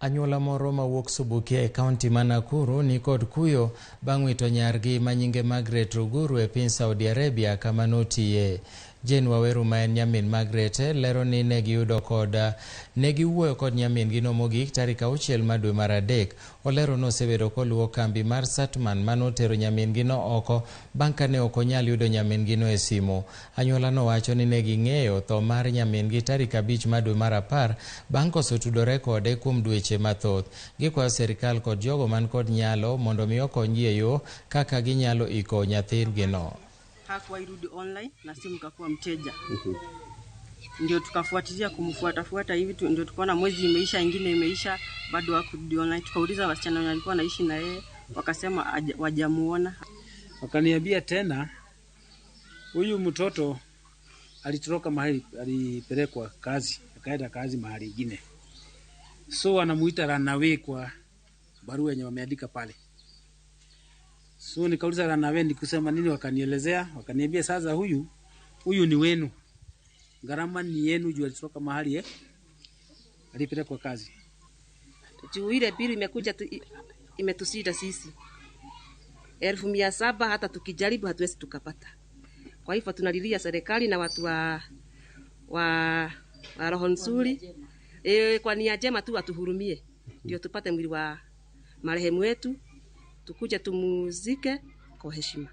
Anyuola moro mawuok Subukia e kaunti ma Nakuru ni kod kuyo bang' wito nyargi ma nyinge Margaret Ruguru e piny Saudi Arabia kama notiye. Jane Waweru ma en nyamin Margaret lero ni ne giyudo kod ne giwuoyo kod nyamin-gi no mogik tarik 6 mar dwe mar 3. Olero ni osebedo koluwo kambi mar Satman manotero nyamin-gi no oko bang' ka ne ok onyal yudo nyamin-gi no e simu. Anyuola no wacho ni ne ging'eyo tho mar nyamin-gi tarik 5 mar dwe mar 10 bang' koso tudore kode kuom dweche mathoth. Gikwayo sirikal kod jogo man kod nyalo mondo mi okonygi e yo kaka ginyalo iko nyathigi-no. Hakuwahi rudi online na simu kakuwa mteja. Ndio tukafuatilia kumfuatafuata hivi tu, ndio tukaona mwezi imeisha, ingine imeisha, bado hakurudi online. Tukauliza wasichana wenye walikuwa wanaishi na yeye, wakasema wajamuona. Wakaniambia tena huyu mtoto alitoroka mahali alipelekwa kazi, akaenda kazi mahali ingine, so wanamuita runaway kwa barua yenye wameandika pale. So nikauliza runaway ni kusema nini, wakanielezea, wakaniambia sasa huyu ni wenu, gharama ni yenu juu alitoroka mahali alipelekwa kazi. Juu ile bili imekuja tu, imetushinda sisi 700,000, hata tukijaribu hatuwezi tukapata. Kwa hivyo tunalilia serikali na watu wa roho nzuri kwa nia njema tu watuhurumie, ndio tupate mwili wa marehemu wetu, tukuje tumuzike kwa heshima.